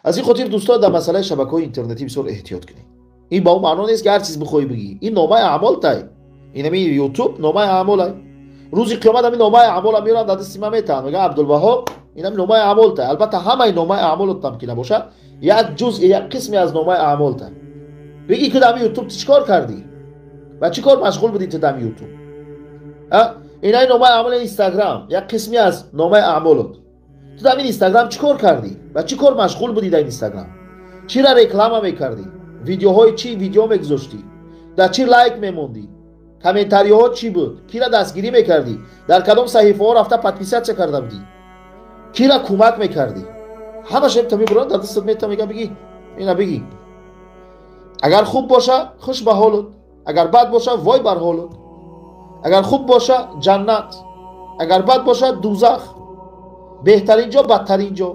Аз ин хотир, дӯстон, дар масъалаи шабакаҳои интернетӣ бисёр эҳтиёт кунед. Ин ба он маъно нест, ки ҳар чиз бихоҳӣ бигӣ. Ин номаи аъмол тай. Ин ҳамин Ютуб номаи аъмолай. Рӯзи қиёмат ҳамин номаи аъмола меоранд, дар дасти ман метаҳанд, мегӯянд: «Абдулваҳоб, ин ҳамин номаи аъмол тай». Албатта, ҳамаи номаи аъмолотам ки набошад, як ҷузъи, як қисме аз номаи аъмол тай. Бигӣ, ки дар ҳамин Ютуб ту чӣ кор кардӣ, ба чӣ кор машғул будӣ ту дар ҳамин Ютуб? Инаи номаи аъмоли Инстаграм, як қисме аз номаи аъмолот. Ту дар ин Инстаграм чӣ кор кардӣ, ба чӣ кор машғул будӣ? Дар Инстаграм чира реклама мекардӣ, видеоҳои чӣ видео мегузоштӣ, дар чӣ лайк мемондӣ, комментариҳо чӣ буд, кира дастгирӣ мекардӣ, дар кадом саҳифаҳо рафта подписаться карда будӣ, кира кӯмак мекардӣ? Ҳамаш та мебуранд, дар дастат мета, мега: «Бигӣ ина, бигӣ». Агар хуб боша, хуш ба ҳолут, агар бад боша, вой бар ҳолут. Агар хуб боша, ҷаннат, агар бад боша, дузах, беҳтарин ҷо, бадтарин ҷо.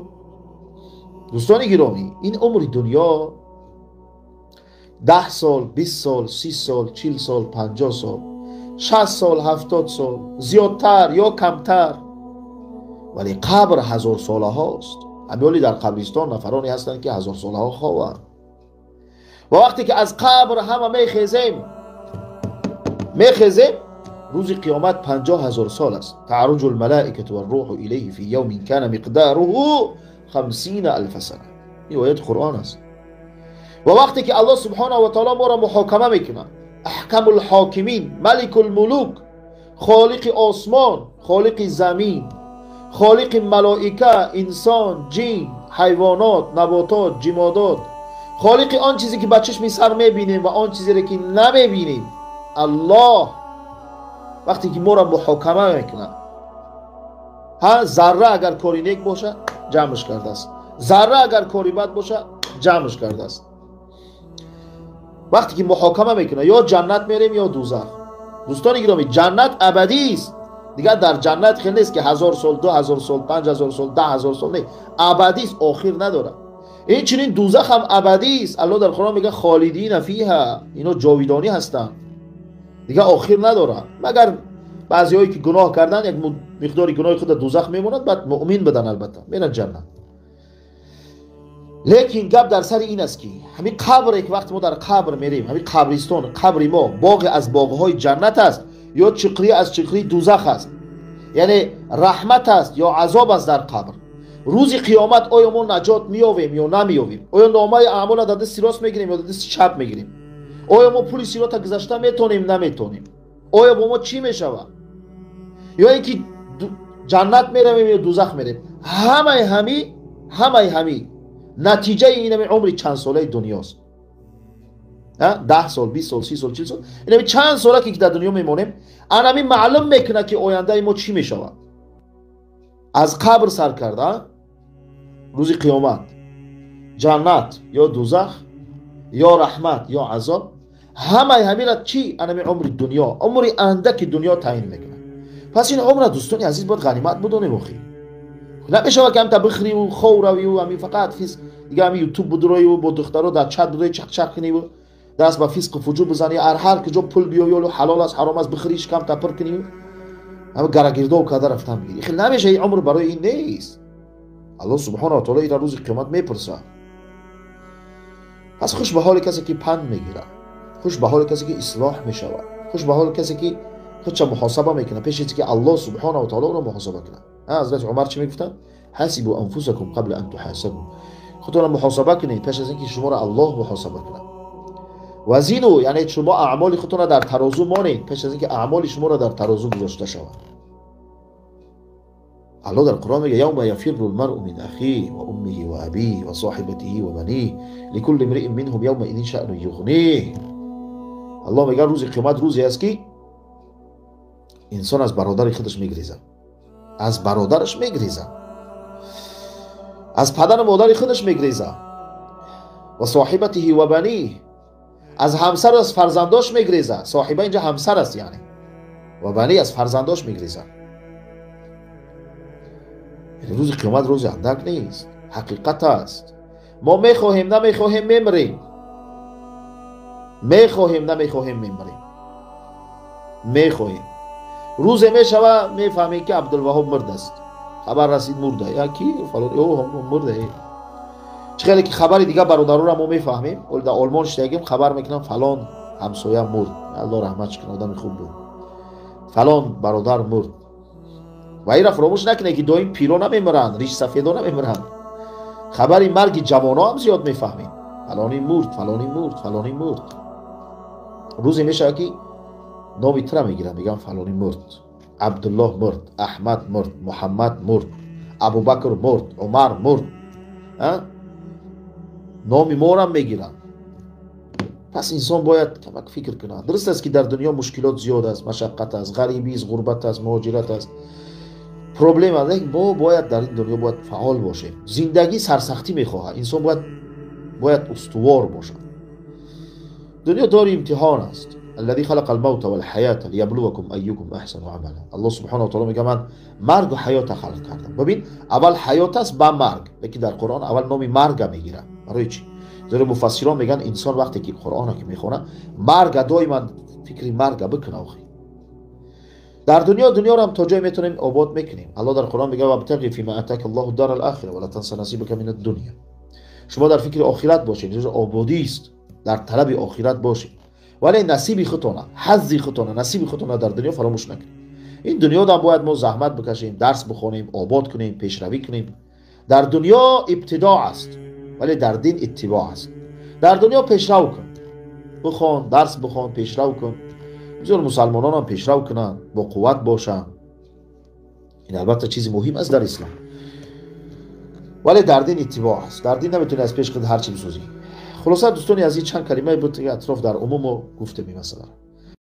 Дӯстони гиромӣ, ин умри дунё 10 сол, 20 сол, 30 сол, 40 сол, 50 сол, 60 сол, 70 сол, зиёдтар ё камтар, вале қабр ҳазорсолаҳост. Ҳамёли дар қабристон нафароне ҳастанд, ки ҳазорсолаҳо хованд. Ва вақте ки аз қабр ҳама мехезем, мехезем, рӯзи қиёмат 50 000 сол аст. تعرج الملائكة والروح إليه في يوم كان مقداره 50 ألف سنة. Ин ояти Қуръон аст. Ва вақте ки Аллоҳ سبحانه وتعالى моро муҳокама мекунад, أحكم الحاكمين, ملك الملوك, холиқи осмон, холиқи замин, холиқи малоика, инсон, ҷин, ҳайвонот, наботот, ҷимодот, холиқи он чизе, ки ба чишми сар мебинем, ва он чизере, ки намебинем, Аллоҳ вақте ки моро муҳокама мекунад, ҳа, зарра агар кори нек бошад, ҷамъш кардааст, зарра агар кори бад бошад, ҷамъш кардааст. Вақте ки муҳокама мекунад, ё ҷаннат мерем, ё дузах. Дӯстони гиромӣ, ҷаннат абадист. Дигар дар ҷаннат хел нест, ки 1000 сол, 2000 сол, 5000 сол, 10 000 сол. Не, абадист, охир надорад. Инчунин дузах ҳам абадист. Аллоҳ дар Қуръон мегӯяд: خالدين فيها. Ино ҷовидонӣ ҳастанд, дигар охир надорад, магар баъзеҳое, ки гуноҳ карданд, як миқдори гуноҳи худ дар дузах мемонад, баъд муъмин будан, албатта, меранд ҷаннат. Лекин гап дар сари ин аст, ки ҳамин қабре, ки вақте мо дар қабр мерем, ҳамин қабристон, қабри мо боғе аз боғҳои ҷаннат аст ё чиқрӣ аз чиқрии дузах аст, яъне раҳмат аст ё азоб аст дар қабр. Рӯзи қиёмат оё мо наҷот меёвем ё намеёвем? Оё номаи аъмола дар дасти рост мегирем ё дар дасти чап мегирем? Оё мо пули сирота гузашта метонем, наметонем? Оё бо мо чӣ мешавад? Ё ин ки ҷаннат меравем ё дузах мерем? Ҳамаи ҳами натиҷаи инами умри чандсолаи дунёст: 10 сол, 20 сол, 30 сол, 40 сол, инами чанд сола ки дар дунё мемонем, анами маълум мекунад, ки ояндаи мо чӣ мешавад. Аз қабр сар карда, рӯзи қиёмат, ҷаннат ё дузах, ё раҳмат ё азоб, ҳамаи ҳамира чӣ? Анами умри дунё, умри андаки дунё таъин мекунад. Пас ин умра, дӯстони азиз, бояд ғанимат будонем. Охи намешавад, ки ҳамта бихӯриву хов равиву ҳамин фақат фис, дига ҳамин Ютуб будуроиву бо духтаро дар чат будои, чақчақ куниву даст ба фисқу фуҷур бизанӣ, ҳар куҷо пул биёвӣ, олу ҳалол аст, ҳаром аст, бихӯри, шикамта пур куниву ҳама гарагирдов карда рафтан бигирӣ. Хел намеша, ин умр барои ин нест. Аллоҳ سبحانه وتعالى ира рӯзи қиёмат мепурсад. Пас хуш ба ҳоли касе, ки панд мегирад, хуш ба ҳоли касе, ки ислоҳ мешавад, хуш ба ҳоли касе, ки худша муҳосаба мекунад пеш аз ки Аллоҳ سبحانه وتعالى ӯро муҳосаба кунад. Ҳазрати Умар чӣ мегуфтанд? حاسبوا أنفسكم قبل أن تحاسبوا. Худтонро муҳосаба кунед пеш аз ин ки шуморо Аллоҳ муҳосаба кунад. وزنوا, яъне шумо аъмоли худтонро дар тарозу монед пеш аз ин ки аъмоли шуморо дар тарозу гузошта шавад. Аллоҳ дар Қуръон мегӯяд: يوم يفر المرء من أخيه وأمه وأبيه وصاحبته وبنيه لكل امرئ منهم يومئذ شأن يغنيه. Аллоҳ мегӯяд: рӯзи қиёмат рӯзе аст, ки инсон аз бародари худаш мегрезад, аз бародараш мегрезад, аз падару модари худаш мегрезад, وصاحبته وبنيه, аз ҳамсару аз фарзандош мегрезад. صاحبة инҷа ҳамсар аст, яъне وبنيه, аз фарзандош мегрезад. Рӯзи қиёмат рӯзи андак нест, ҳақиқат аст. Мо мехоҳем, намехоҳем, мемирем, мехоҳем, намехоҳем, мемирем. Мехоҳем, рӯзе мешава, мефаҳмем, ки Абдулваҳоб мурд аст, хабар расид, мурда яки фалон мурда. Чӣ хеле ки хабари дигар бародаронро мо мефаҳмем, дар Олмон шидагим, хабар мекунам, фалон ҳамсоя мурд, Аллоҳ раҳматш кунад, одами хуб буд, фалон бародар мурд. Ва инро фаромӯш накунед, ки доим пиро намемиранд, ришсафедо намемиранд. Хабари марги ҷавоно ҳам зиёд мефаҳмем. Фалонӣ мурд, фалонӣ мурд, фалонӣ мурд. Рӯзе мешавад, ки номи тура мегиранд, мегӯянд: фалонӣ мурд, Абдуллоҳ мурд, Аҳмад мурд, Муҳаммад мурд, Абубакр мурд, Умар мурд. Номи морам мегиранд. Пас инсон бояд камак фикр кунад. Дуруст аст, ки дар дунё мушкилот зиёд аст, машаққат аст, ғарибист, ғурбат аст, муҳоҷират аст, проблема, лекин мо бояд дар ин дунё бояд фаъол бошем. Зиндагӣ сарсахтӣ мехоҳад, инсон бояд устувор бошад. Дунё дори имтиҳон аст. الذي خلق الموت والحياة ليبلوكم أيكم أحسن عملا. Аллоҳ سبحانه وتعالى мегӯяд: ман маргу ҳаёта халқ кардам. Бибин, аввал ҳаёт аст, ба марг, лекин дар Қуръон аввал номи марга мегирад. Барои чӣ? Зеро муфассирон мегӯянд, инсон вақте ки Қуръона ки мехонад, марга доиман фикри марга бикуна. Охи, дар дунё, дунёро ҳам то ҷое метавонем обод мекунем. Аллоҳ дар Қуръон мегӯяд: وابتغ فيما آتاك الله الدار الآخرة ولا تنس نصيبك من الدنيا. Шумо дар фикри охират бошед, ободист, дар талаби охират бошед, вале насиби худтона, ҳаззи худтона, насиби худтона дар дунё фаромӯш накунед. Ин дунёдам бояд мо заҳмат бикашем, дарс бихонем, обод кунем, пешравӣ кунем. Дар дунё ибтидоъ аст, вале дар дин иттибоъ аст. Дар дунё пешрав кун, бихон, дарс бихон, пешрав кун. Бисёр мусалмононам пешрав кунанд, бо қувват бошанд. Ин албатта чизи муҳим аст дар ислом, вале дар дин иттибоъ аст. Дар дин наметавонӣ аз пеш худ ҳар чи бисозӣ. Хулоса, дӯстони азиз, чанд калимае буд атроф, дар умум мо гуфтем ин масъаларо.